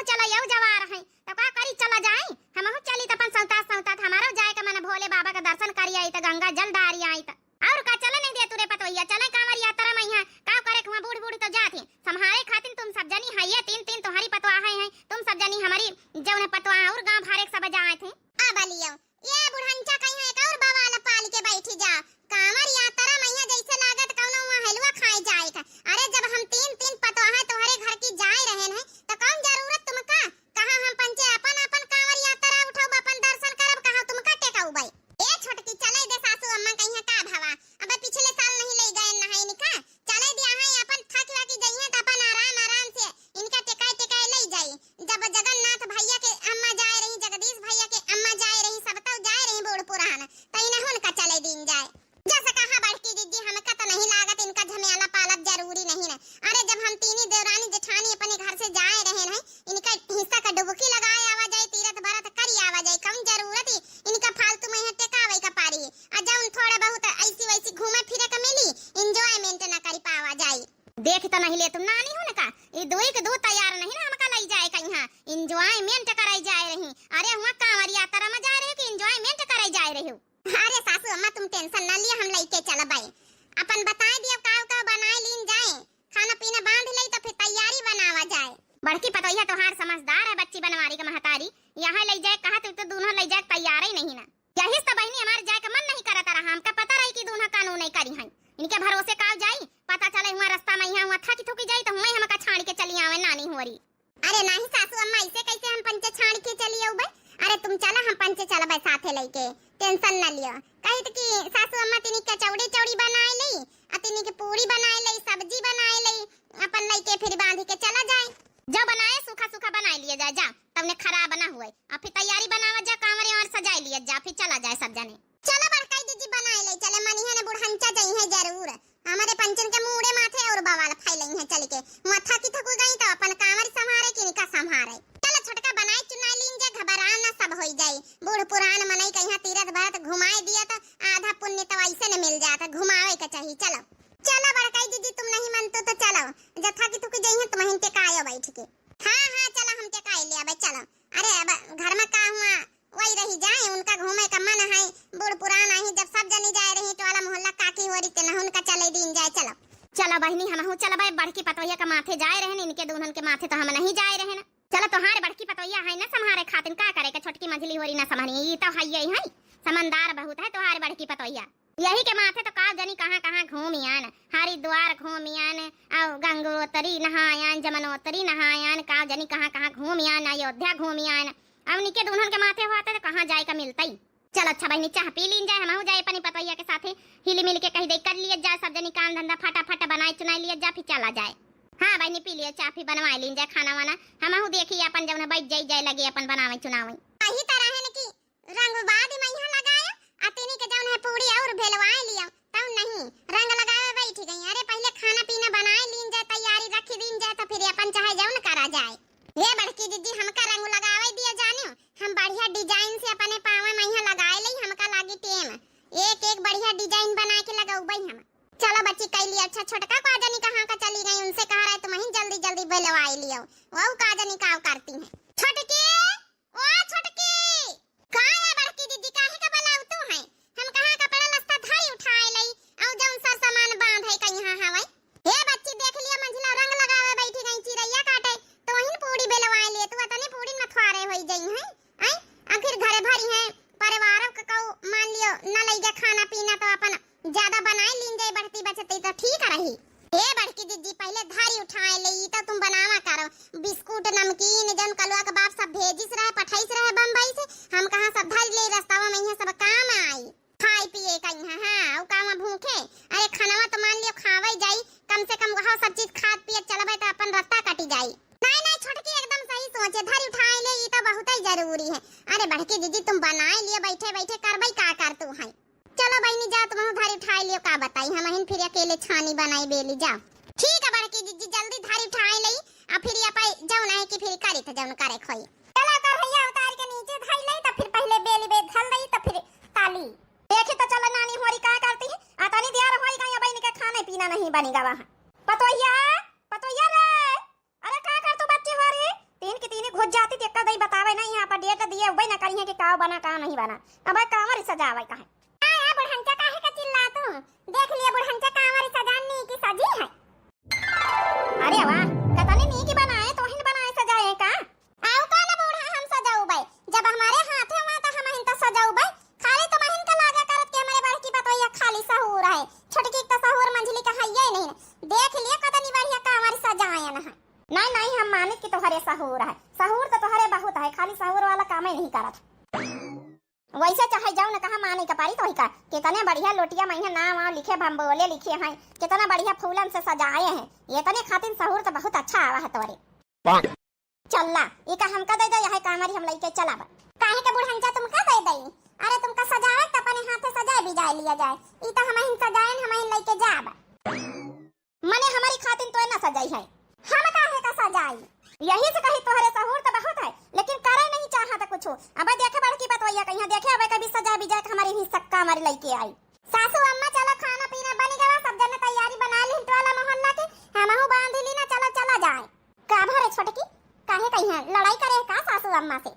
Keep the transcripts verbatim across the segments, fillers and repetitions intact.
चला यऊ जवार है, तो का करी, चला जाई। हमहू चली त अपन सौता सौता, त हमारो जाए के मन, भोले बाबा के दर्शन करी आई, त गंगा जल डारी आई, त और का, चले नहीं दे तुरे पतोहिया, चले कांवर यात्रा में। यहाँ का करे के, हुआ बूढ़ बूढ़ तो जात है, संभाले खातिर तुम सब जनी है, ये तीन तीन तुम्हारी पतवा है, है तुम सब जनी हमारी जौन है पतवा है, और गांव भरे के सब जाए थे। आ बलियो, ये बुढ़ंचा कहीं है, एक और बवाल पाल के बैठी जा। कांवर यात्रा में यहाँ जैसे लागत कौनो वहाँ हलवा खाए जाए का। अरे जब हम तीन तीन पतवा है तोहरे घर की जाए रहे हैं, तो कौन जरूरत तुमका? कहाँ हम पंचे अपन अपन कांवर यात्रा उठाउब, अपन दर्शन करब, कहाँ तुमका टेकउबै? ए छोटकी, चले दे सासू अम्मा कहिया का भवा, अबे पिछले साल नहीं ले गए नहाइन का, चले दिया है अपन थक वाकी जइहे त अपन आराम आराम से इनका टेकाए टेकाए ले जाई। जब जगन्नाथ भैया के अम्मा जाए रही, जगदीश भैया के अम्मा जाए रही, सब तो जाए रही बूढ़ पुरान, त इन्हन का चले दीन जाए। जस कहा बड़की जिज्जी, हमका तो नहीं लागत इनका झमेला पालब जरूरी नहीं न। अरे जब हम तीनी देवरानी जेठानी अपने घर से जाए रहे हैं, इनका हिस्सा का डुबकी लगाए आवा जाए, तीरथ बरत करी आवा जाए, कौन जरूरत ही इनका फालतू में यहाँ टेकावे का पारी। आ जौन थोड़ा बहुत ऐसी वैसी घूमे फिरे का मिली, enjoyment न करी पावा जाए। देख तो नहीं ले तुम नानी हो न का, ये दुई के दू तैयार नहीं ना हमका लई जाए कहीं, enjoyment कराई जाए रही। अरे हुआ कांवर यात्रा में जाए रही कि enjoyment कराई जाए रही हो? अरे सासू अम्मा, तुम tension न लिया, हम लइके चलबै। अपन बताए दियो, काव काव बनाए लीन जाए, खाना पीना बांध लई, तो फिर तैयारी बनावा जाए। बड़की पतोहिया तोहार समझदार है, बच्ची बनवारी का महतारी, यहाँ लई जाए कहा तो, तो दोनों लई जाए तैयार ही नहीं ना। यही से तो बहिनी हमार जाए का मन नहीं करत रहा, हमका पता रही कि दोनों कानून नहीं करी हैं, इनके भरोसे काव जाई, पता चले हुआ रास्ता में यहाँ हुआ थकी थुकी जाई तो हुआ हमका छाड़ के चली आवे नानी होरी। अरे नाही सासू अम्मा, ऐसे कैसे हम पंचे छाड़ के चली अउबे? अरे तुम चला, हम पंचे चलबे साथे लइके, tension न लियो। कहित कि सासू अम्मा तिनी कचौड़ी चौड़ी बनाए लई, आ तिनी के पूरी बनाए लई, सब्जी बनाए लई, अपन लइके फिर बांध के चला जाए। जा बनाए, सूखा सूखा बनाए लिया जाए, जा, तब ने खराब ना हुए। आ फिर तैयारी बनावा जा, कांवर वांवर सजाए लिया जा, फिर चला जाए सब जने। चला बड़काई दीदी, बनाए ले चले, मनिहा ने बुढ़ंचा जइहे जरूर। हमारे पंचन के मूड़े माथे और बवाल फैलई है चल के। वहाँ थकी थकू गई तो अपन कांवर संभारे कि इनका संभारे। चला छोटका बनाए चुनाए लीन जा, घबरा ना, सब होई जाई। बूढ़ पुरान मनई कहिया तीरथ भरत घुमाए दिया तो आधा पुण्य तो ऐसे न मिल जात, घुमावे के चाहिए। चलो, चलो बड़काई दीदी, तुम नहीं मनतो तो चलो, जब थकी थुकी जइहे तुम हिन टेकायो बैठ के। हाँ, हाँ, चला हम टेकाए ले अबे, चलो। अरे अब घर में का हुआ, वही रही जाए, उनका घूमे का मन है, बूढ़ पुरान आई, जब सब जनी जाए रही, टोला मोहल्ला काकी हो रही, तेना उनका चले दीन जाए, चलो। चलो बहिनी, हमहू चलबे, बड़की पतोहिया के माथे जाए रहन, इनके दुल्हन के माथे तो हम नहीं जाए रहन। चलो, तोहार बड़की पतोहिया है ना संभारे खातिन, का करे के, छोटकी मझली हो रही ना संभारी, ई तो है ही है, समझदार बहुत है तोहार बड़की पतोहिया। यही के माथे तो काव जनी कहाँ कहाँ घूमियान, हरिद्वार घूमियान, और गंगोत्री नहायान, जमनोत्री नहायान, काव जनी कहाँ कहाँ घूमियान, अयोध्या घूमियान। अब निके दुल्हन के माथे होते तो कहाँ जाए का मिलतई। चल अच्छा बहिनी, चाह पी लीन जाए, हमहू जाए अपनी पतोहिया के साथे, हिली मिल के कही दे कर लिए जाए सब जनी काम धंधा फटाफट बनाए चुनाए लिए जा, फिर चला जाए। हाँ बहिनी, पी लिए चाह, फिर बनवाए लीन जाए खाना वाना, हमहू देखी अपन जौन है बैठ जाई जाए लगे अपन बनावे चुनावे। यही तरह है न कि रंग बाद में यहाँ लगाया, अतिनी के जौन है पूरी और भेलवाए लिया, तब नहीं रंग लगावे बैठ गई। अरे पहले खाना पीना बनाए लीन जाए, तैयारी रखी दीन जाए, तो फिर अपन चाहे जौन करा जाए। हे बड़की दीदी, हमका रंग लगावे दिया जानियो, हम बढ़िया design से अपने पावे में यहाँ लगाए लई, हमका लागी टेम। एक एक बढ़िया design बना के लगौबई हम। चलो बच्ची, कैली अच्छा, छोटका का जनी कहाँ का चली गई, उनसे कहा रहे तुम ही जल्दी जल्दी भेलवाए लियो, वो का जनी का करती हैं। छोटकी, ओ छोटकी, का है बड़की दीदी, काहे का बुलावतू है? हम कहाँ कपड़ा लत्ता धरी उठाए लई, और जौन सर सामान बांध है कहीं हवे। हे बच्ची, देख लिया मंझला रंग लगावे बैठी गई, चिरैया काटे, तो वहीं पूरी बेलवाए लिए, तू अतनी पूरी में थ्वारे होई जई है। आई, आखिर घरे भरी है, परिवारों के कऊ मान लियो, न लई गए खाना पीना तो अपन ज्यादा बनाए लीन जाए, बढ़ती बचती तो ठीक रही। हे बड़की दीदी, पहले धरी उठाए ले, ई तो तुम बनावा करो, बिस्कुट, नमकीन, जौन कलुआ के बाप सब भेजिस रहे, पठाइस रहे बम्बई से, हम कहाँ सब धर ले, रस्तावा में यहाँ सब काम आई, खाए पिए का यहाँ, हाँ, उ काम भूखे, अरे खानवा तो मान लियो खावे जाई, कम से कम वहाँ सब चीज खात पियत चलबे तो अपन रस्ता कटी जाई। नहीं, नहीं, छोटकी एकदम सही सोचे, धरी उठाए ले, ई तो बहुत ही जरूरी है। अरे बड़की दीदी, तुम बनाए लियो, बैठे बैठे करबई का कर तू है। चलो बहिनी, जा तुम धरी उठाए लियो, का बताई, हम हिन फिर अकेले छानी बनाई बेली, जा। ठीक है बड़की दीदी, जल्दी धरी उठाए लई, आ फिर ये पाई जौन है कि फिर करी तो जौन करे खोई। चला करहैया उतार के नीचे धई लई, तो फिर पहले बेली बे धल दई, तो फिर ताली। देखी तो चलो नानी होरी का करती है, आ तनी देर होई गई, अब इनके खाने पीना नहीं बनी गवा है। पतोहिया, पतोहिया रे, अरे का कर तू बच्ची हो रे? तीन की तीन उबई ना करिहे कि का बना, का नहीं बना। अब कांवर सजावे का है। आ, आ बुढ़ंचा काहे का चिल्ला तू? देख लिया बुढ़ंचा कांवर सजान नीकी सजी है। अरे वाह, कतनी नीकी बनाए, तोहिन बनाए सजाए का? आउ का ना बूढ़ा हम सजउबे, जब हमरे हाथे हुआ त हमहिन त सजउबे। खाली तुमहिन का लागा करत कि हमरे बड़की पतोहिया खाली सहूर है, छोटकी त सहूर मंझली का हइये नहीं। देख लिया कतनी बढ़िया कांवर सजायन है। नहीं, नहीं, हम मानित कि तोहरे सहूर है, सहूर त तोहरे बहुत है, खाली सहूर वाला कामे नहीं करत। वैसे चाहे जौन कहा माने के परी तोही का, कितने बढ़िया लोटिया मइहाँ नाम वाम लिखे, भम्बोले लिखे हैं, कितना बढ़िया फूलन से सजाए हैं, इतने खातिन सहूर त बहुत अच्छा आवा है तोरे। चल्ला, ई का हमका दे दे, यह कांवरी हम लइके चलब। काहे के बुढ़ंचा तुमका दे दई? अरे तुमका सजावे त अपने हाथे सजाए बिजाए लिया जाए, ई त हमहिन सजाएन, हमहिन लइके जाब। मने हमरी खातिन तोय ना सजाई है। हम काहे का सजाई? यही से कही तोहरे सहूर त बहुत है, लेकिन करे नहीं चाहत कुछो। अबे देखे बड़की पतोहिया कहिया देखे, अबे कभी सजा बिजा के हमरी भी सक्का हमरी लइके आई। सासू अम्मा चलो खाना पीना बनी गवा, सब जने तैयारी बना लिहिन टोला मोहल्ला के, हमहू बांध ली ना, चलो चला जाए। का भरे छोटकी, काहे कहिया लड़ाई करे का सासू अम्मा से?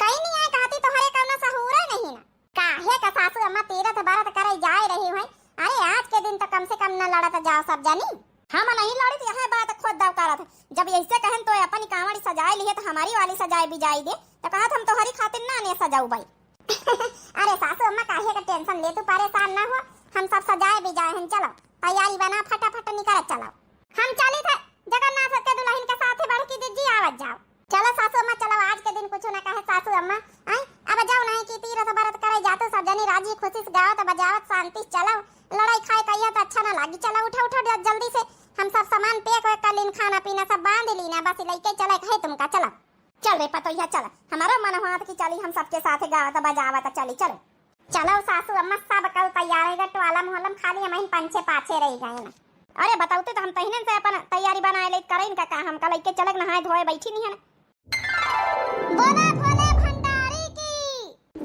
कहीं नहीं आए कहती तोहरे कौनो सहूर नहीं ना। काहे का सासू अम्मा तीरथ बरत करे जाए रही हुई। अरे आज के दिन त कम से कम न लड़त जाओ सब जनी। हम नहीं लड़ित, यह बात खुद दव करत। जब ऐसे कहन तो अपन कांवड़ी सजाए लिहे त हमरी वाली सजाए बिजाई दे, त कहत हम तोहरी खातिर ना ने सजउबई। अरे सासू अम्मा काहे का tension ले तू, परेशान ना हो, हम सब सजाए बिजाए हन। चलो तैयारी बना फटाफट निकल चलो। हम चली थे जगन्नाथ के दुल्हन के साथे बड़की जिज्जी आवत जाओ। चलो सासू अम्मा, चलो आज के दिन कुछ ना कहे सासू अम्मा। आई, अब जाओ नहीं कि तीरथ बरत करे जातू, सब जनी राजी खुशी से गावत बजावत शांति से चलो। लड़ाई खाए कहिया त अच्छा ना लागी। चलो उठो उठो ज-, जल्दी से हम सब सामान pack वैक कर लीन, खाना पीना सब बांध लीन, बस लइके चले कहे तुमका। चलो चल रे पतोहिया चल, हमारो मन हुआ कि चली हम सबके साथे गावत बजावत चली। चलो चलो सासू अम्मा, सब कल तैयार है, टोला मोहल्ला में खाली हमहिन पंचे पाछे रह गए ना। अरे बतौते त हम तहिनन से अपन तैयारी बनाए लेत, करेन का काम, हम कल के चलक नहाए धोए बैठी नहीं है ना। बोला भोले भंडारी की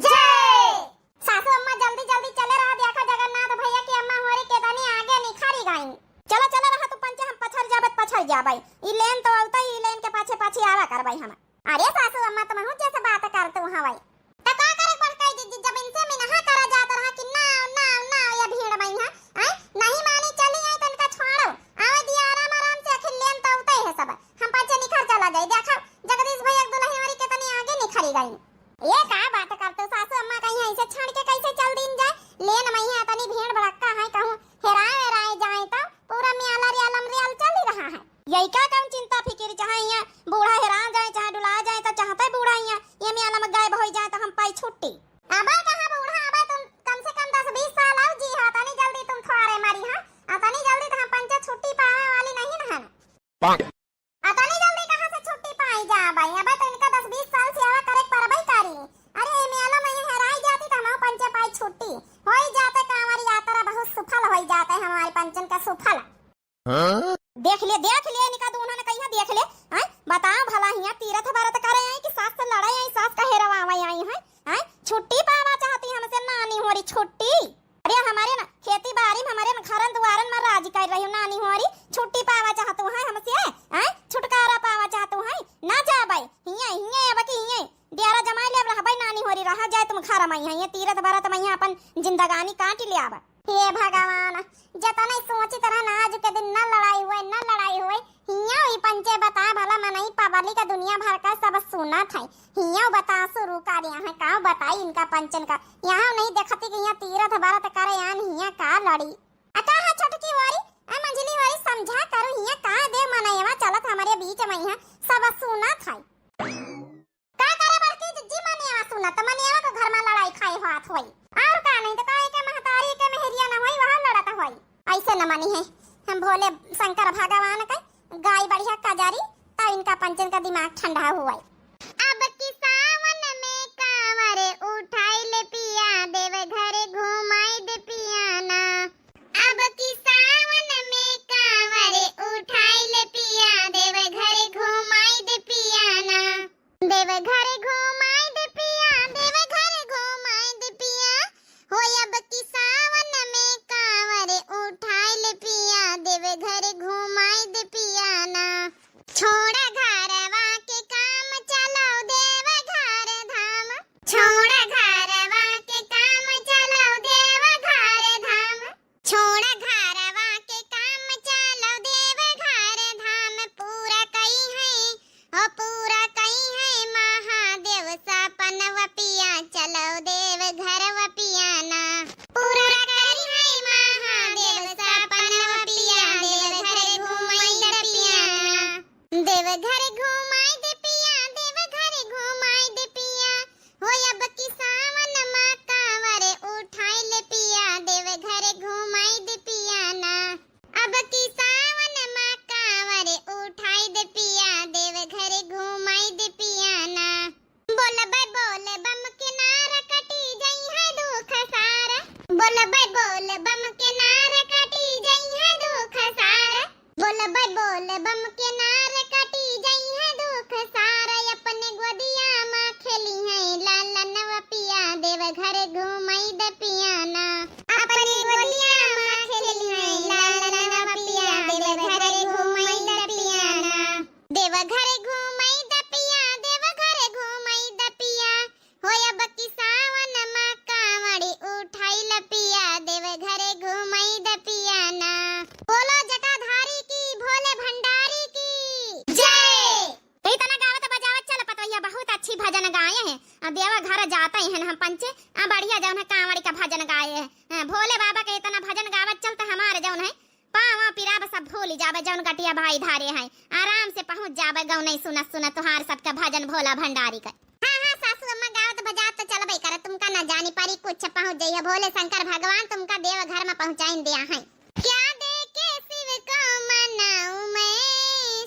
जय। सासू अम्मा जल्दी जल्दी चले रहा, देखा जगन्नाथ भैया की अम्मा होरी के तनी आगे निखरी गई। चला चला रहा तू पंचे, हम पछर जाबत पछर जाबई, ई लेन तो अउतई, ई लेन के पाछे पाछे आवा करबई हम। अरे सासू अम्मा, तुमहू जैसे बात करतू हवई। त का करे बड़काई जिज्जी, जब इनसे मिनहा करा जात रहा कि ना, ना, ना, ये भीड़ मइहाँ, आय, नहीं मानी चली आई तनका छोड़ो। आवे दिया आराम, आराम से आखिर लेन तो उतई है सब। हम पाछे निखर चला जाई, देखा, जगदीश भैया के दुल्हन हमारी कितनी आगे निखरी गई। ये का बात करतू सासू अम्मा, कहीं ऐसे छाड़ के कैसे चल दीन जाए? लेन मइहाँ इतनी भीड़ भड़क्का है, कहूँ हेराए वेराए जाए तो पूरा म्याला रियालम रियाल चली रहा है। यही का कौन चिंता फिकिर, चाहे यहाँ बूढ़ा हेरा जाए, चाहे डुला जाए, तो चाहते बूढ़ा यहाँ ये म्याला में गायब हो जाए तो हम पाई छुट्टी। अबे कहाँ बूढ़ा, अबे तुम कम से कम दस बीस साल और जी हो, तनी जल्दी तुम थोड़े मरी हो, और तनी जल्दी तो हम पंचे छुट्टी पावे वाली नहीं न हन। और तनी जल्दी कहाँ से छुट्टी पाई जा भाई, अबे तो इनका दस बीस साल सेवा करे के परबई करी। अरे ये म्याला में ये हेराई जाती तो हम पंचे पाई छुट्टी, होई जाते कांवर यात्रा बहुत सुफल होई जाते हमारे पंचन का सुफल। हाँ? देख ले, देख ले, इनका दून्हा ने कहिया देख ले। हैं? बताओ भला, हियाँ तीरथ बरत करे आई कि सास से लड़े आई, सास का हेरवावे आई हैं? हैं? छुट्टी पावा चाहती हमसे नानी होरी, छुट्टी। अरे हमारे ना खेती बारी में, हमारे ना घरन दुआरन में राज कर रही हो नानी होरी, छुट्टी पावा चाहतू हैं हमसे? हैं? छुटकारा पावा चाहतू हैं? ना जाबे, हियाँ, हियाँ अब की हियाँ डेरा जमाई लेब रहबे नानी होरी, रहा जाए तुम घर में, हियाँ तीरथ बरत में हियाँ अपन जिंदगानी काट ले आबे। हे भगवान, जतने सोचित रहन आज के दिन न लड़ाई हुए, न लड़ाई हुए। हियाँ ई पंचे बता भला मनई पबली का दुनिया भर का सब सुनत है। हियाँ बता शुरू कर यहाँ का बताई इनका पंचन का। यहाँ नहीं देखती कि यहाँ तीरथ बरत करे आन हियाँ का लड़ी। आ का है छोटकी वारी, आ मंझली वारी समझा करो हियाँ का दे मनईवा चलत हमारे बीच में यहाँ सब सुनत है। का करे बड़की जिज्जी, मनियावा सुनत, मनियावा के घर में लड़ाई खाई होत होई। और का नहीं तो काहे के महतारी के मेहरिया न होई, वहाँ लड़त होई। ऐसे न मनी है, हम भोले शंकर भगवान के गाई बढ़िया कजारी, तब इनका पंचन का दिमाग ठंडा हुआ। अब की सावन में कांवर उठाई ले पिया, देव घर घुमाई दे पिया ना। अब की सावन में कांवर उठाई ले पिया, देव घर घुमाई दे पिया ना। देव घर घुमाई दे पिया, देव घर घुमाई दे पिया, हो अब की सावन में कांवर उठाई ले पिया, देव घर घुमाई दे पिया ना। छोड़ा घरवा के काम बोलबै बोल बम के नार, कटी जइहैं दुख सार। बोलबै बोल बम के नार, कटी जइहैं दुख सार। अपने गोदिया मा खेलिहैं लालनवा पिया, देवघर घुमई द पिया ना। अपने गोदिया मा खेलिहैं लालनवा पिया, देवघर घुमई द पिया ना। देवघर घुमई द पिया, देवघर घुमई द पिया। हो अब की सावन मा कांवड़ी उठाई ल पिया, देवघर घुमई द पिया ना। बोलो जटाधारी की, भोले भंडारी की जय। यही तना गावत बजावत चल पतवैया, बहुत अच्छी भजन गाए हैं। आ देवा घर जाते हैं हम पंचे, आ बढ़िया जौन है कांवड़ी का भजन गाए हैं। हाँ, भोले बाबा के इतना भजन गावत चल त हमारे जौन है पाँव पिराब सब भूल जाबे, जौन गटिया भाई धारे हैं आराम से पहुँच जाबे। गौनई सुनत सुनत तोहार सबके भजन भोला भंडारी के। हाँ हाँ सासू अम्मा, गावत बजावत त चलबे कर, तुमका ना जानी परी कुछ, पहुँच जइहे भोले शंकर भगवान तुमका देव घर मा पहुँचाइन दिया है। क्या देके शिव को मनाऊं मैं,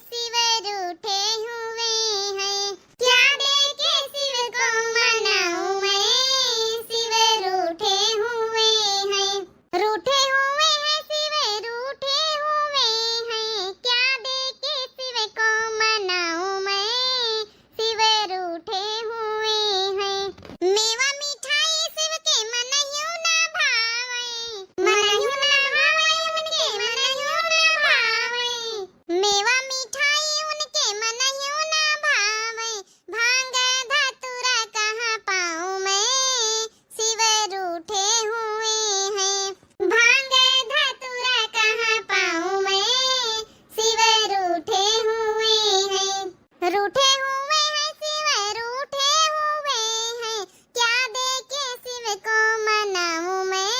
शिव रूठे हुए हैं। क्या देके शिव को मनाऊं मैं, शिव रूठे हुए हैं। रूठे हुए हैं शिव, रूठे हुए हैं। क्या देके शिव को मनाऊं मैं, शिव रूठे हुए हैं। मेवा मिठाई शिव के मनहियो ना भावे, मनहियो ना भावे, उनके मनहियो ना भावे। मेवा मिठाई उनके मनहियो ना भावे, भांग धतूरा कहाँ पाऊं मैं, शिव रूठे हुए हैं। भांग धतूरा कहाँ पाऊं मैं, शिव रूठे हुए हैं। रूठे हुए हैं शिव, रूठे हुए हैं। क्या देके शिव को मनाऊं मैं,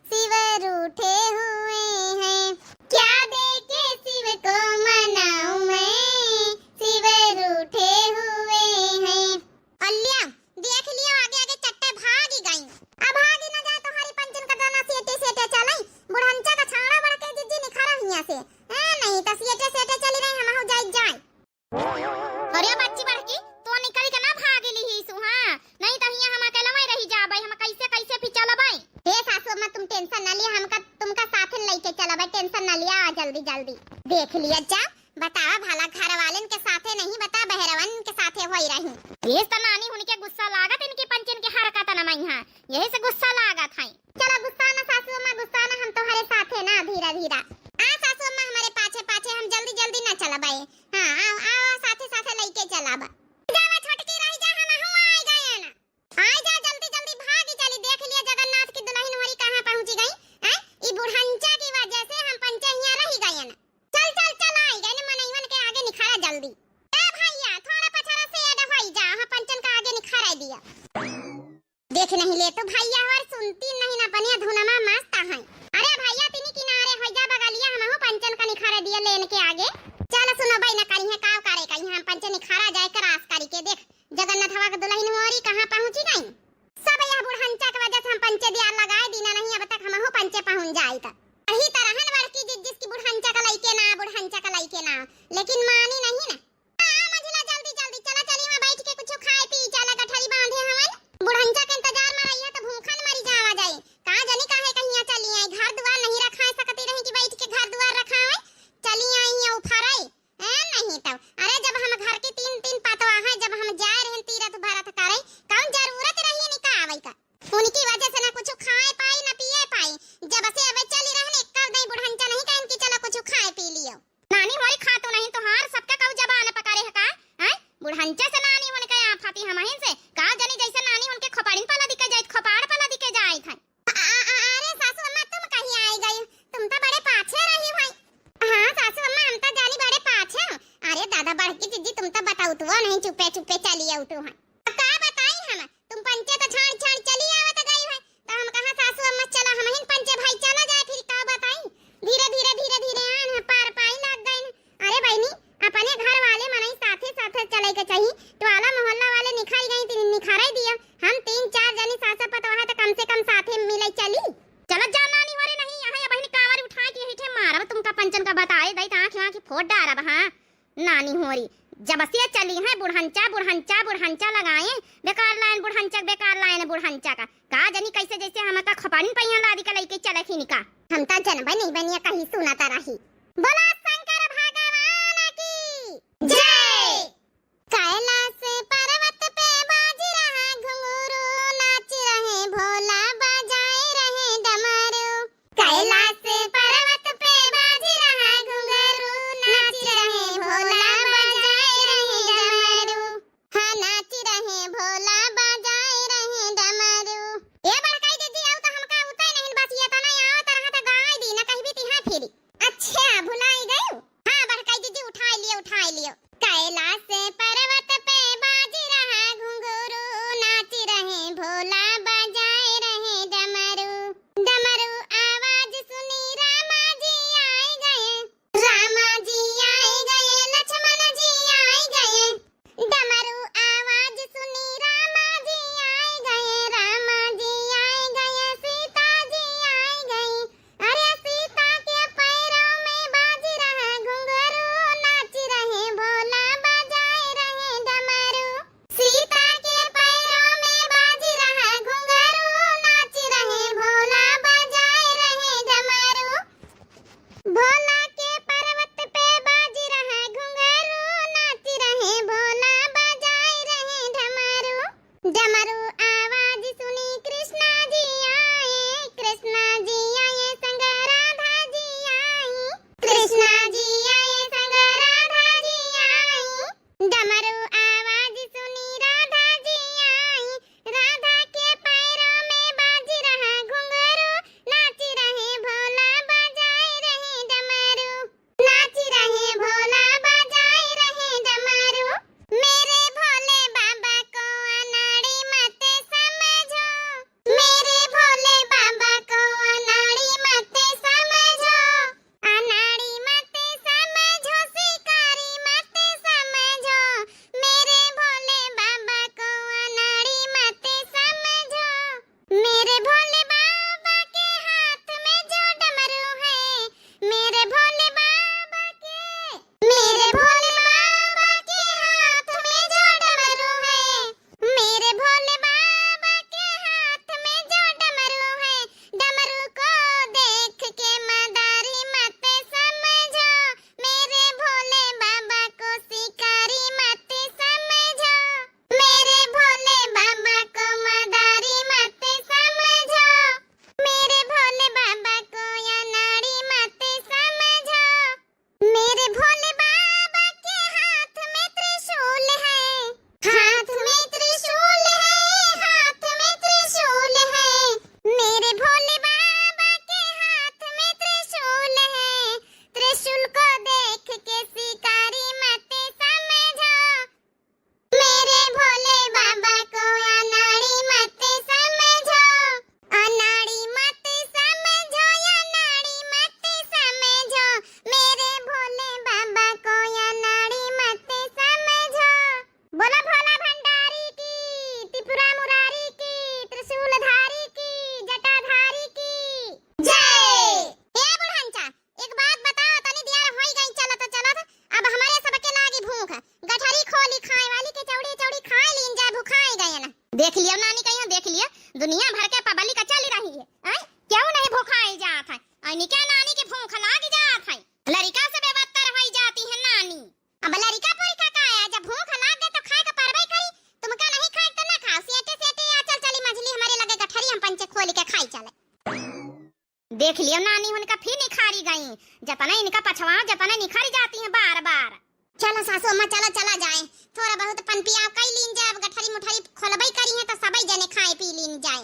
शिव रूठे हुए हैं। क्या देके शिव को मनाऊं मैं, शिव रूठे हुए हैं। अल्लिया, देख लियो, आगे आगे चट्टे भागी गई। अब भागी ना जाए तोहरी पंचन का दाना सेटे सेटे चलई। बुढ़ंचा का छाड़ा बढ़ के जिज्जी निखरा हियां से। ए, नहीं तो सेटे सेटे चली रही, हम हो जाई जाए। अरे बच्ची बड़की, तो निकल के ना भागी ली ही सु, हाँ? नहीं तो हियां हम अकेलवे रही जाबे, हम कैसे कैसे भी चलबे। हे सासू अम्मा, तुम tension ना लिया, हमका तुमका साथे लेके चलबे, tension ना लिया, आ जल्दी जल्दी। देख लिया जा, बतावा भला, घर वालन के साथे नहीं, बता बहरवन के साथे होई रही। यही से त नानी हुनके गुस्सा लागत, इनके पंचन के हरकत न मइहा, यही से गुस्सा लागत है। चला गुस्सा ना सासू अम्मा, गुस्सा ना, हम तोहरे साथे ना, धीरा धीरा। आ सासू अम्मा, हमरे पाछे पाछे, हम जल्दी जल्दी ना चलबे। हाँ, आओ आओ, साथे साथे लेके चलब। जावा छोटकी, रही जा, हम हूँ आई गए ना। आई जा, जल्दी जल्दी भागी चली, देख लिया जगन्नाथ की दुल्हन होरी कहाँ पहुँची गई। हैं? ई बुढ़ंचा की वजह से हम पंचे हियां रही गए ना। चल चल चल, आई गए ना, मनइवन के आगे निखारा जल्दी। ए भैया, थोड़ा पछाड़ा से एड होई जा, हम पंचन का आगे निखारा दिया। देख नहीं ले तो भैया, और सुनती नहीं ना, बढ़िया धुनमा मस्त है। अरे भैया, तिनी किनारे होई जा बगलिया, हमहू पंचन का निखारा दिया लेन के आगे। चल सुनो भाई, ना करी है काव करे का, यहाँ हम पंचे निखारा जाए cross करी के। देख जगन्नाथवा के दुल्हन होरी कहाँ पहुँची गई। सब यह बुढ़ंचा के वजह से हम पंचे दिया लगाए दीना, नहीं अब तक हमहू पंचे पहुँच जाइत। यही तरहन बड़की जिज्जिस की बुढ़ंचा का लइके ना, बुढ़ंचा का लइके ना, लेकिन मानी नहीं ना। आ, मंझिला, जल्दी, जल्दी, चला, चली, वहाँ बैठ के कुछ खाए पी, चला, गठरी बांधे हवन। बुढ़ंचा के इंतजार में रहिया तो भूखन मरी जावा जाई। का जनी काहे कहिया चली आई, घर दुआर नहीं रखाए सकती रही कि बैठ के घर दुआर रखाए। चली आई हैं उफराई। ए, नहीं तब, अरे, जब हम घर के तीन, तीन पतवा हैं, जब हम जाए रहन तीरथ भरत करे, कौन जरूरत रही इनका आवे का? उनकी वजह से ना कुछ खाए पाई, ना पिए पाई। जब से अबे चली रहन, एक कल दई बुढ़ंचा नहीं कहन कि चलो कुछ खाए पी लियो। नानी होरी खातू नहीं तोहार, सबका कऊ जबान पकड़े है का? हैं? बुढ़ंचा से नानी होने का आफती हमहिन से। का जनी जैसे नानी उनके खोपड़िन पला दिखे जाइत, खोपड़ पला दिखे जाइत है। आ, आ, आ, अरे सासू अम्मा, तुम कहीं आई गई? तुम तो बड़े पाछे रही भाई। हाँ सासू अम्मा, हम तो जानी बड़े पाछे हो। अरे दादा, बड़की जिज्जी, तुम तो बताऊ तो नहीं, चुपे चुपे चली आऊ तू है। अब का बताई हम, तुम पंचे तो छाड़ छाड़ चली आवत गई है, तो हम कहा सासू अम्मा चला हमहिन पंचे भाई चला जाए, फिर का बताई। धीरे धीरे धीरे धीरे आन है, पार पाई लाग गई। अरे बहनी, अपने घर वाले मनई साथे साथे चले के चाही। टोला मोहल्ला वाले निखारी गई, तीन निखारे दिया। हम तीन चार जनी सास पतोह है तो कम से कम साथे मिले चली। चलत जा नानी होरी, नहीं यहाँ या बहनी कांवर उठा के यही ठे मारब तुमका पंचन का बताए दई त आँख आँख फोड़ डारब। हाँ नानी होरी, जब से चली हैं बुढ़ंचा, बुढ़ंचा, बुढ़ंचा लगाए। बेकार लाइन बुढ़ंचा, बेकार लाइन बुढ़ंचा का। का जनी कैसे जैसे हमका खोपड़िन पहिया लादी के लइके चलत ही निका। हम त जनबे नहीं बनिया कहीं सुनत रही। बोला शंकर भगवान की जय। कैलाश पर्वत पे बाज रहा घुंघरू, नाच रहे भोला बजाए रहे डमरू। कैलाश पर्वत पे बाज रहा घुंघरू, नाच रहे भोला बजाए रहे डमरू। हाँ, नाच रहे भोला बजाए रहे डमरू। ए बड़काई दीदी, आउ त हमका उतै नहीं, बस ये तना आवत रहा त गाय दी, न कहबी तिहाँ फिरी। अच्छा, भुलाई गयू? हाँ, बड़काई दीदी, उठाई लियो, उठाई लियो। कैलाश पर्वत पे बाज रहा घुंघरू, नाच रहे भोला बजाए रहे डमरू। डमरू आवाज सुनी रामा जी आए गए, रामा जी आए गए, लक्ष्मण जी आए गए। डमरू आवाज सुनी रामा जी आए गए, रामा जी आए गए, सीता जी आए गई। अरे सीता के पैरों में बाज रहा घुंघरू, नाच रहे भोला बजाए रहे डमरू। सीता के पैरों में बाज रहा घुंघरू, नाच रहे भोला बजाए रहे डमरू। भोला के पर्वत पे बाज रहा घुंघरू, नाच रहे भोला बजाए रहे डमरू। डमरू आवाज सुनी कृष्णा जी आए, कृष्णा जी आए संग राधा जी आई, कृष्णा जी आए संग राधा जी आई। डमरू आवाज सुनी राधा जी आई, राधा के पैरों में बाज रहा घुंघरू, नाच रहे भोला बजाए रहे डमरू। नाच रहे भोला बजाए रहे डमरू। मेरे भोले बाबा को अनाड़ी मत समझो, मेरे भोले बाबा को अनाड़ी मत समझो। अनाड़ी मत समझो, शिकारी मत समझो, मेरे भोले बाबा को अनाड़ी मत समझो। मेरे भोले बाबा के हाथ में जो डमरू है, मेरे भोले बाबा के, मेरे भोले बाबा के हाथ में जो डमरू है, मेरे भोले बाबा के हाथ में जो डमरू है, डमरू को देख के मदारी मत समझो, मेरे भोले बाबा को शिकारी मत समझो, मेरे भोले बाबा को मदारी मत समझो, मेरे भोले बाबा को अनाड़ी मत समझो। मेरे भोले बाबा के हाथ में त्रिशूल है, हाथ में त्रिशूल है, हाथ में त्रिशूल है। मेरे भोले बाबा के हाथ में त्रिशूल है, त्रिशूल को देख के शिकारी मत समझो। मेरे भोले बाबा को अनाड़ी मत समझो, अनाड़ी मत समझो, अनाड़ी मत समझो। मेरे भोले बाबा को अनाड़ी मत समझो। बोला भोला भंडारी की, त्रिपुरा मुरारी की, त्रिशूलधारी की, जटाधारी की जय। हे बुढ़ंचा, एक बात बताओ, तनी दियार होई गई चलत चलत, अब हमरे सबके लागी भूख। गठरी खोली खाए वाली के चौड़ी चौड़ी खाए लीन जाए, भुखाए गए ना। देख लियो नानी कहियो, देख लियो, दुनिया भर के पब्लिक चली रही है, आय? क्यों नहीं भुखाए जात है? अनी क्या नानी के भूख लाग जात है, लड़िका से बेवत्तर होई जाती है नानी। अब लड़िका पुरखा का है, जब भूख लाग गए तो खाए के परबे करी। तुमका नहीं खाए तो ना खाओ, सेटे सेटे आ चल चली मझली हमरे लगे गठरी हम पंचे खोली के खाई चले। देख लियो नानी, उनका फिर निखारी गई। जतने इनका पछवाओ, जतने निखर जाती हैं बार बार। चलो सासू अम्मा, चलो, चला जाए, थोड़ा बहुत पन पियाव कई लीन जाए। अब गठरी मुठरी खोलबई करी है तो सबई जने खाए पी लीन जाए।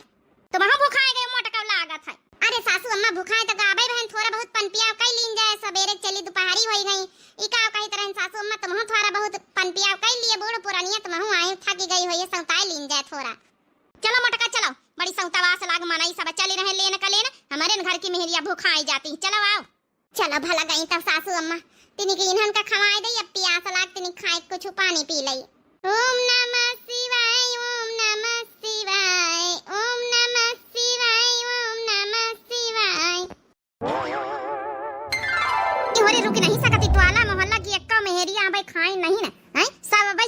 तुमहू भुखाए गए मोटका लागत है। अरे सासू अम्मा, भुखाए तो गाबे बहन, थोड़ा बहुत पन पियाव कई लीन जाए, सबेरे चली दोपहरी होई गई। ई का कहित रहन सासू अम्मा, तुमहू थोड़ा बहुत पन पियाव कई लिए, बूढ़ पुरानिया तुमहू आए थकी गई होइए, सौताए लीन जाए थोड़ा। चलो मोटका चलो, बड़ी सौतवास लाग मनई सब चली रहे लेन का लेन, हमरे न घर की मेहरिया भुखाई जाती, चलो आओ। चलो भला गई तब सासू अम्मा, तिनी के इन्हन का खवाए दई, अब पियास लाग तिनी खाए कुछ पानी पी लई। ओम नमः शिवाय, ओम नमः शिवाय, ओम नमः शिवाय, ओम नमः शिवाय। इहोरे रुक नहीं सकती, टोला मोहल्ला की एक्को मेहरिया अबे खाए नहीं न, हैं? सब अबे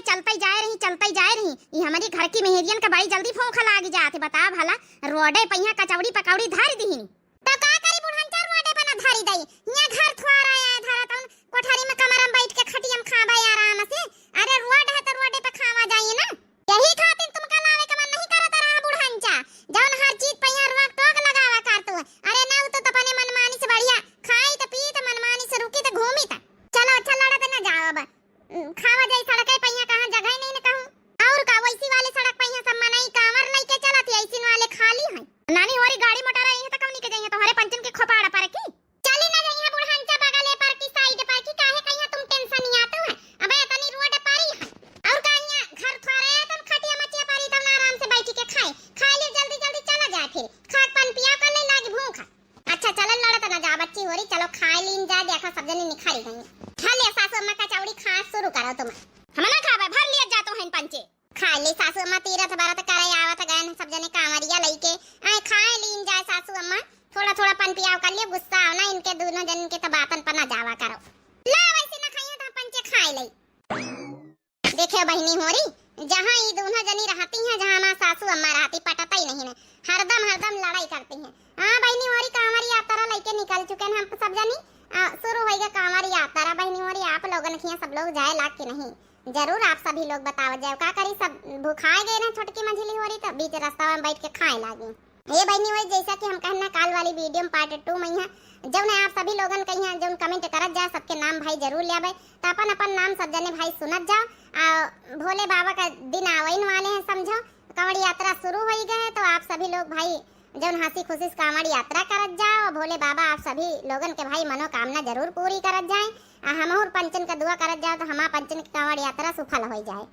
हमरी घर की मेहरियन का बड़ी जल्दी फूंक लाग जात है। बता भला, रोडे पे यहाँ कचौड़ी पकौड़ी धर दीहिन। तो का करी बुढ़नचा, रोडे पे ना धरी दई, यहाँ घर थ्वारा आया धरा तउन कोठरी में कमरा में बैठ के खटिया में खाबे आराम से। अरे रोड है तो रोडे पे खावा जाइए ना। यही खातिर तुमका लावे का मन नहीं करत रहा बुढ़नचा, जौन हर चीज पे यहाँ रोक टोक लगावा कर तू। अरे ना, उ तो अपने मनमानी से बढ़िया खाई त पी त मनमानी से रुकी त घूमी त। चलो अच्छा लड़त ना जाओ अब। उम, खावा जाई सड़के पे, यहाँ कहाँ जगह ही नहीं न कहूँ। और का, वैसी वाले सड़क पे यहाँ सब मनई कांवर लइके चलत है, ऐसी वाले खाली हैं। नानी होरी गाड़ी मोटर आई है तो कौनी के जाइए, तोहरे पंचन के खोपाड़ा पर की? चली ना जाइए बुढ़नचा बगले पर की साइड पर की, काहे कहिया तुम टेंशन ही आते हैं। अबे इतनी रोड पर ही है। और का यहाँ घर थोड़े है, तुम खटिया मचिया पर ही, तुम आराम से बैठ के खाए, खाए ले जल्दी जल्दी चला जाए, फिर खाक पान पिया कर ले लागी भूख। अच्छा चलो लड़त ना जा बच्ची होरी, चलो खाए लीन जाए, देखा सब जने निखारी गई। खा ले सासू अम्मा कचौड़ी, खा शुरू करो तुम। हम ना खाबे, भर लिया जा तो हैं पंचे। खा ले सासू अम्मा, तीरथ बरत करे आवत गए हैं सब जने कांवरिया लइके, आए खाए लीन जाए सासू अम्मा, थोड़ा थोड़ा पन पियाव कर लियो, गुस्सा आओ ना इनके दोनों जन के तो बातन पर ना जावा करो। ला वैसे ना खाइए तो हम पंचे खाए ले। देखे बहिनी होरी, जहाँ ई दोनों जनी रहती हैं, जहाँ हमार सासू अम्मा रहती, पटता ही नहीं है, हरदम हरदम लड़ाई करती हैं। हाँ बहिनी होरी, कांवर यात्रा लइके निकल चुके हैं हम सब जनी। आ, शुरू होइगा कांवर यात्रा। बहिनी होरी, आप लोगन के यहाँ सब लोग जाए लाग के नहीं? जरूर आप सभी लोग बतावत जाओ, का करी, सब भुखाए गए ना छोटकी मझिली होरी, तो बीच रास्ता में बैठ के खाए लागी। ये बहिनी होरी, जैसा कि हम कहना काल वाली वीडियो में पार्ट टू में यहाँ जौन आप सभी लोगन कहिया जौन कमेंट करत जा, सबके नाम भाई जरूर लेबे। तो अपन अपन नाम सब जने भाई सुनत जाओ। आ भोले बाबा का दिन आवेन वाले हैं, समझो कांवड़ यात्रा शुरू होई गए है, तो आप सभी लोग भाई जौन हंसी खुशी से कांवड़ यात्रा करत जाओ, भोले बाबा आप सभी लोगन के भाई मनोकामना जरूर पूरी करत जाए। आ हमहूर पंचन का दुआ करत जाओ, तो हमार पंचन की कांवड़ यात्रा सफल हो जाए।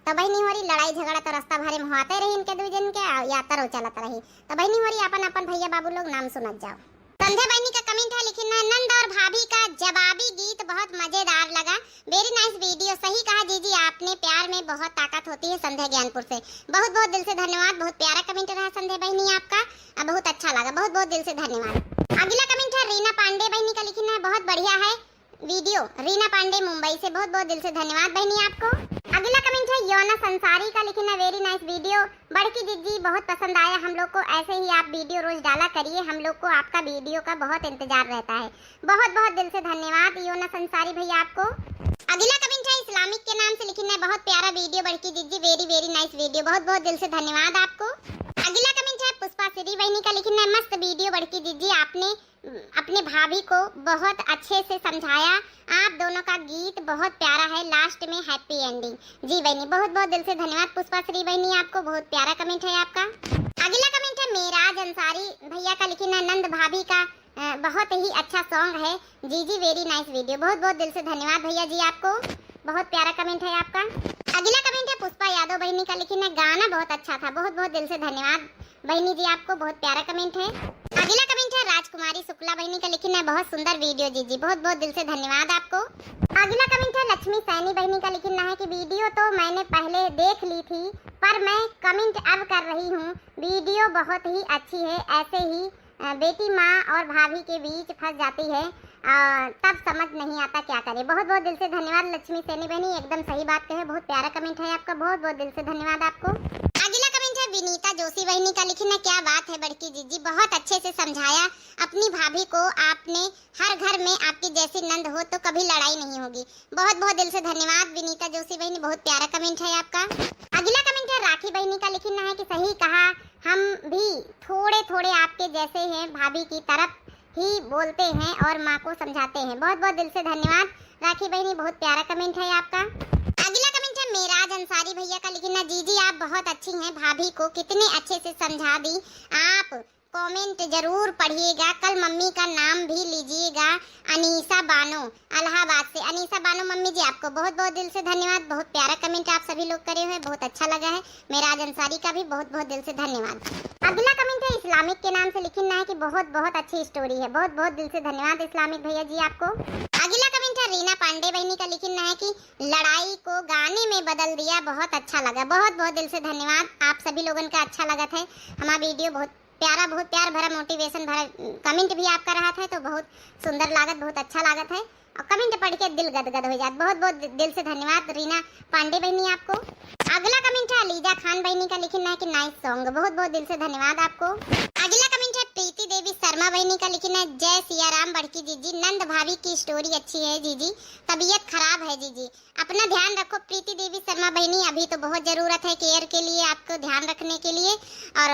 तो बहिनी होरी, लड़ाई झगड़ा तो रास्ता भरे में होते रही इनके दू जन के, आ यात्रा चलत रही। तो बहिनी होरी, अपन अपन भैया बाबू लोग नाम सुनत जाओ। संध्या बहिनी का कमेंट है, लिखिन है, नंद और भाभी का जवाबी गीत बहुत मजेदार लगा। Very nice video। सही कहा जीजी आपने, प्यार में बहुत ताकत होती है। संध्या ज्ञानपुर से बहुत बहुत दिल से धन्यवाद। बहुत प्यारा कमेंट रहा संध्या बहिनी आपका, आ, बहुत अच्छा लगा, बहुत बहुत दिल से धन्यवाद। अगला कमेंट है रीना पांडे बहिनी का, लिखिन है, बहुत बढ़िया है वीडियो। रीना पांडे मुंबई से बहुत बहुत दिल से धन्यवाद बहिनी आपको। अगला कमेंट है योनस अंसारी का, लिखिन है, very nice video। बड़की जिज्जी, बहुत पसंद आया हम लोग को, ऐसे ही आप वीडियो रोज डाला करिए, हम लोग को आपका वीडियो का बहुत इंतजार रहता है। बहुत बहुत दिल से धन्यवाद योनस अंसारी भैया आपको। अगला कमेंट है इस्लामिक के नाम से, लिखिन है, बहुत प्यारा वीडियो बड़की जिज्जी, very very nice video। बहुत बहुत दिल से धन्यवाद आपको। अगला कमेंट है पुष्पा श्री बहिनी का, लिखिन है, मस्त वीडियो बड़की जिज्जी, आपने अपने भाभी को बहुत अच्छे से समझाया। आप दोनों का गीत बहुत प्यारा है, लास्ट में हैप्पी एंडिंग। जी बहिनी, बहुत बहुत दिल से धन्यवाद पुष्पा श्री बहिनी आपको, बहुत प्यारा कमेंट है आपका। अगला कमेंट है मेराज अंसारी भैया का, लिखिन है, नंद भाभी का, अ, बहुत ही अच्छा सॉन्ग है। जी जी, very nice video। बहुत बहुत दिल से धन्यवाद भैया जी आपको, बहुत प्यारा कमेंट है आपका। अगला कमेंट है पुष्पा यादव बहिनी का, लिखिन है, गाना बहुत अच्छा था। बहुत बहुत दिल से धन्यवाद बहिनी जी आपको, बहुत प्यारा कमेंट है। अगला कमेंट है राजकुमारी शुक्ला बहिनी का, लिखिन है, बहुत सुंदर वीडियो जीजी, बहुत बहुत दिल से धन्यवाद आपको। अगला कमेंट है लक्ष्मी सैनी बहिनी का, लिखिन है कि वीडियो तो मैंने पहले देख ली थी, पर मैं कमेंट अब कर रही हूँ। वीडियो बहुत ही अच्छी है, ऐसे ही, अ, बेटी माँ और भाभी के बीच फंस जाती है, अ, तब समझ नहीं आता क्या करे। बहुत बहुत दिल से धन्यवाद लक्ष्मी सैनी बहिनी, एकदम सही बात कहे, बहुत प्यारा कमेंट है आपका, बहुत बहुत दिल से धन्यवाद आपको। अगला कमेंट है विनीता जोशी बहिनी का, लिखिन है, क्या बात है बड़की जीजी, बहुत अच्छे से समझाया अपनी भाभी को आपने। हर घर में आपकी जैसी नंद हो तो कभी लड़ाई नहीं होगी। बहुत बहुत दिल से धन्यवाद विनीता जोशी बहिनी, बहुत प्यारा कमेंट है आपका। अगला कमेंट है राखी बहिनी का, लिखिन है कि सही कहा, हम भी थोड़े थोड़े आपके जैसे हैं, भाभी की तरफ ही बोलते हैं और माँ को समझाते हैं। बहुत बहुत दिल से धन्यवाद राखी बहिनी, बहुत प्यारा कमेंट है आपका। अगला कमेंट है मेराज अंसारी भैया का, लिखिन है, जीजी आप बहुत अच्छी हैं, भाभी को कितने अच्छे से समझा दी आप। कमेंट जरूर पढ़िएगा, कल मम्मी का नाम भी लीजिएगा, अनीसा बानो इलाहाबाद से। अनीसा बानो मम्मी जी, आपको बहुत बहुत दिल से धन्यवाद, बहुत प्यारा कमेंट आप सभी लोग करे हुए, बहुत अच्छा लगा है। मेराज अंसारी का भी बहुत बहुत दिल से धन्यवाद। अगला कमेंट है इस्लामिक के नाम से, लिखिन है कि बहुत बहुत अच्छी स्टोरी है। बहुत बहुत दिल से धन्यवाद इस्लामिक भैया जी आपको। अगला कमेंट है रीना पांडे बहिनी का, लिखिन है कि लड़ाई को गाने में बदल दिया, बहुत अच्छा लगा। बहुत बहुत दिल से धन्यवाद, आप सभी लोगन का अच्छा लगत है हमारा वीडियो, बहुत प्यारा, बहुत प्यार भरा, मोटिवेशन भरा कमेंट भी आपका रहत है, तो बहुत सुंदर लागत, बहुत अच्छा लागत है। और कमेंट पढ़ के दिल गदगद हो जात। बहुत बहुत दि-, दिल से धन्यवाद रीना पांडे बहिनी आपको। अगला comment है अलीजा खान बहिनी का, लिखिन है कि nice song, बहुत बहुत दिल से धन्यवाद आपको। अगला comment है प्रीति देवी शर्मा बहिनी का, लिखिन है, जय सिया राम बड़की जीजी, नंद भाभी की story अच्छी है जीजी, तबीयत खराब है जीजी, अपना ध्यान रखो प्रीति देवी शर्मा बहिनी, अभी तो बहुत जरूरत है care के लिए, आपको ध्यान रखने के लिए, और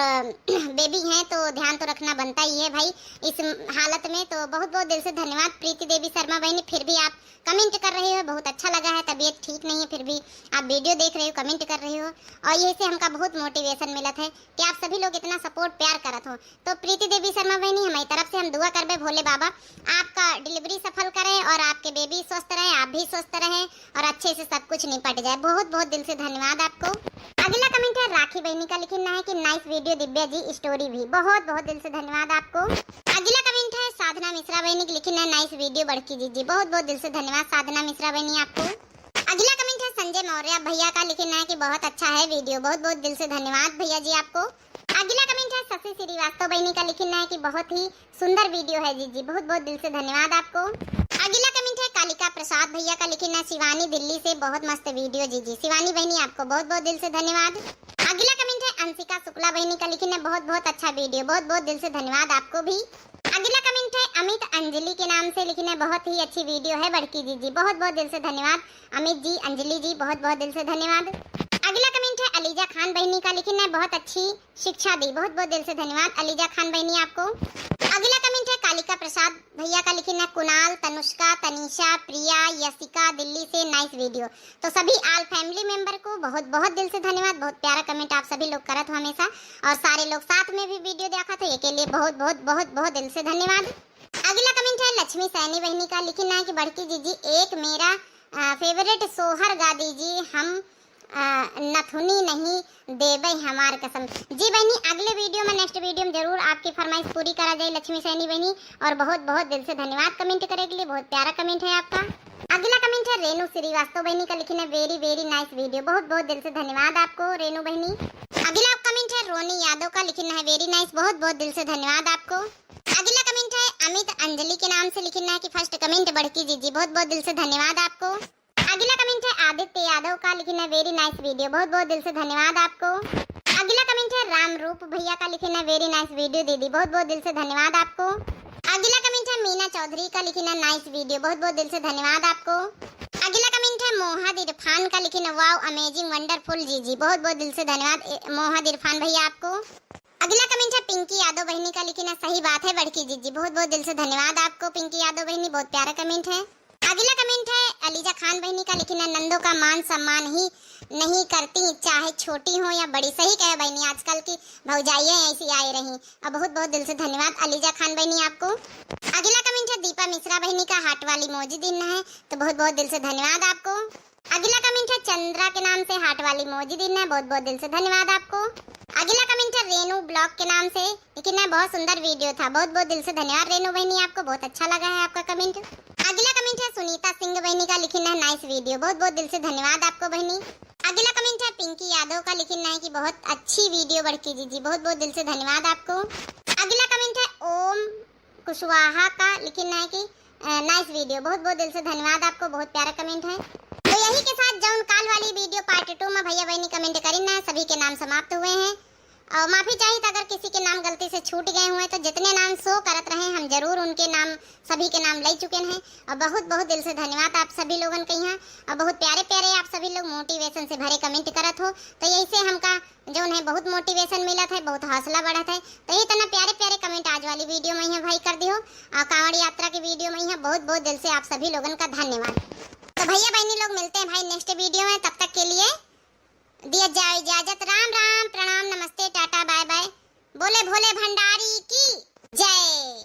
baby हैं तो ध्यान तो रखना बनता ही है भाई इस हालत में। तो बहुत बहुत दिल से धन्यवाद प्रीति देवी शर्मा बहिनी, फिर भी आप comment कर रहे हो, बहुत अच्छा लगा है, तबीयत ठीक नहीं है फिर भी आप video देख रहे हो, comment कर रहे हो, और यही से हमका बहुत motivation मिलत है कि आप सभी लोग इतना support प्यार करत हो। तो प्रीति देवी शर्मा बहिनी, हमारी तरफ से हम दुआ करबे भोले बाबा आपका delivery सफल करें और आपके baby स्वस्थ रहे, आप भी स्वस्थ रहें और अच्छे से सब कुछ निपट जाए। बहुत बहुत दिल से धन्यवाद आपको। अगला comment है राखी बहिनी का, लिखिन है कि nice video दिव्या जी, story भी। बहुत बहुत दिल से धन्यवाद आपको। अगला comment है साधना मिश्रा बहिनी की, लिखिन है nice video बड़की जीजी। बहुत बहुत दिल से धन्यवाद साधना मिश्रा बहिनी आपको। अगला comment है संजय मौर्य भैया का, लिखिन है कि बहुत अच्छा है video। बहुत बहुत दिल से धन्यवाद भैया जी आपको। अगला comment है शशि श्रीवास्तव बहिनी का, लिखिन है कि बहुत ही सुंदर video है जीजी, बहुत बहुत दिल से धन्यवाद आपको। अगला comment है कालिका प्रसाद भैया का, लिखिन है शिवानी दिल्ली से, बहुत मस्त video जीजी। शिवानी बहिनी आपको बहुत बहुत दिल से धन्यवाद। अगला comment है अंशिका शुक्ला बहिनी का, लिखिन है बहुत बहुत अच्छा video, बहुत बहुत दिल से धन्यवाद आपको भी। अगला comment है अमित अंजलि के नाम से, लिखिन है बहुत ही अच्छी video है बड़की जीजी, बहुत बहुत दिल से धन्यवाद अमित जी, अंजलि जी, बहुत बहुत दिल से धन्यवाद। अगला comment है अलीजा खान बहिनी का, लिखिन है बहुत अच्छी शिक्षा दी, बहुत बहुत दिल से धन्यवाद अलीजा खान बहिनी आपको। अगला comment है कालिका प्रसाद भैया का, लिखिन है कुणाल, तनुष्का, तनिषा, प्रिया, यशिका दिल्ली से nice video। तो सभी all family member को बहुत बहुत दिल से धन्यवाद, बहुत प्यारा comment आप सभी लोग करत हो हमेशा, और सारे लोग साथ में भी video देखत हो, एके लिए बहुत बहुत बहुत बहुत दिल से धन्यवाद। अगला comment है लक्ष्मी सैनी बहिनी का, लिखिन है कि बड़की जीजी एक मेरा, अ, favourite सोहर गा दीजिए, हम, अ, नथुनी नहीं देबै हमार कसम। जी बहिनी, अगले video में, next video में जरूर आपकी फरमाइश पूरी करा जाए लक्ष्मी सैनी बहिनी। और बहुत बहुत दिल से धन्यवाद comment करे के लिए, बहुत प्यारा comment है आपका। अगला comment है रेनू श्रीवास्तव बहिनी का, लिखिन है very very nice video। बहुत बहुत दिल से धन्यवाद आपको रेनू बहिनी। अगला comment है रोनी यादव का, लिखिन है very nice। बहुत बहुत दिल से धन्यवाद आपको। अगला comment है अमित अंजलि के नाम से, लिखिन है कि first comment बड़की जीजी, बहुत बहुत दिल से धन्यवाद आपको। अगला comment है आदित्य यादव का, लिखिन है very nice video, बहुत बहुत दिल से धन्यवाद आपको। अगला comment है राम रूप भैया का, लिखिन है very nice video दीदी, बहुत बहुत दिल से धन्यवाद आपको। अगला comment है मीना चौधरी का, लिखिन है nice video, बहुत बहुत दिल से धन्यवाद आपको। अगला comment है मोहद इरफान का, लिखिन है wow amazing wonderful जीजी, बहुत बहुत दिल से धन्यवाद ए, मोहद इरफान भैया आपको। अगला comment है पिंकी यादव बहिनी का, लिखिन है सही बात है बड़की जीजी, बहुत बहुत दिल से धन्यवाद आपको पिंकी यादव बहिनी, बहुत प्यारा comment है। अगला comment है अलीजा खान बहिनी का, लिखिन है नंदों का मान सम्मान ही नहीं करती, चाहे छोटी हो या बड़ी। सही कहे बहिनी, आजकल की भौजाइयाँ ऐसी आए रही। अब बहुत बहुत दिल से धन्यवाद अलीजा खान बहिनी आपको। अगला comment है दीपा मिश्रा बहिनी का, heart वाली emoji दीन है, तो बहुत बहुत दिल से धन्यवाद आपको। अगला comment है चंद्रा के नाम से, heart वाली emoji दीन है, बहुत बहुत दिल से धन्यवाद आपको। अगला comment है रेनू vlog के नाम से, लिखिन है बहुत सुंदर video था, बहुत बहुत दिल से धन्यवाद रेनू बहिनी आपको, बहुत अच्छा लगा है आपका comment। अगला comment है सुनीता सिंह बहिनी का, लिखिन है nice video, बहुत बहुत दिल से धन्यवाद आपको बहिनी। अगला comment है पिंकी यादव का, लिखिन है कि बहुत अच्छी video बड़की जीजी, बहुत बहुत दिल से धन्यवाद आपको। अगला comment है ओम कुशवाहा का, लिखिन है कि, अ, nice video, बहुत बहुत दिल से धन्यवाद आपको, बहुत प्यारा comment है। तो यही के साथ जौन काल वाली video part two में भैया बहिनी comment करिन ना, सभी के नाम समाप्त हुए हैं। और माफी चाहित अगर किसी के नाम गलती से छूट गए हुए, तो जितने नाम show करत रहे, हम जरूर उनके नाम, सभी के नाम ले चुके हैं। और बहुत बहुत दिल से धन्यवाद आप सभी लोगन के यहाँ, और बहुत प्यारे प्यारे आप सभी लोग motivation से भरे comment करत हो, तो यही से हमका जौन है बहुत motivation मिलत है, बहुत हौसला बढ़त है। तो यही तना प्यारे प्यारे comment आज वाली video में यहाँ भाई कर दियो, और कांवड़ यात्रा की video में यहाँ बहुत बहुत दिल से आप सभी लोगन का धन्यवाद। तो भैया बहिनी लोग मिलते हैं भाई next video में, तब तक के लिए दिया जाए इजाजत। राम राम, प्रणाम, नमस्ते, टाटा, bye bye। बोले भोले भंडारी की जय।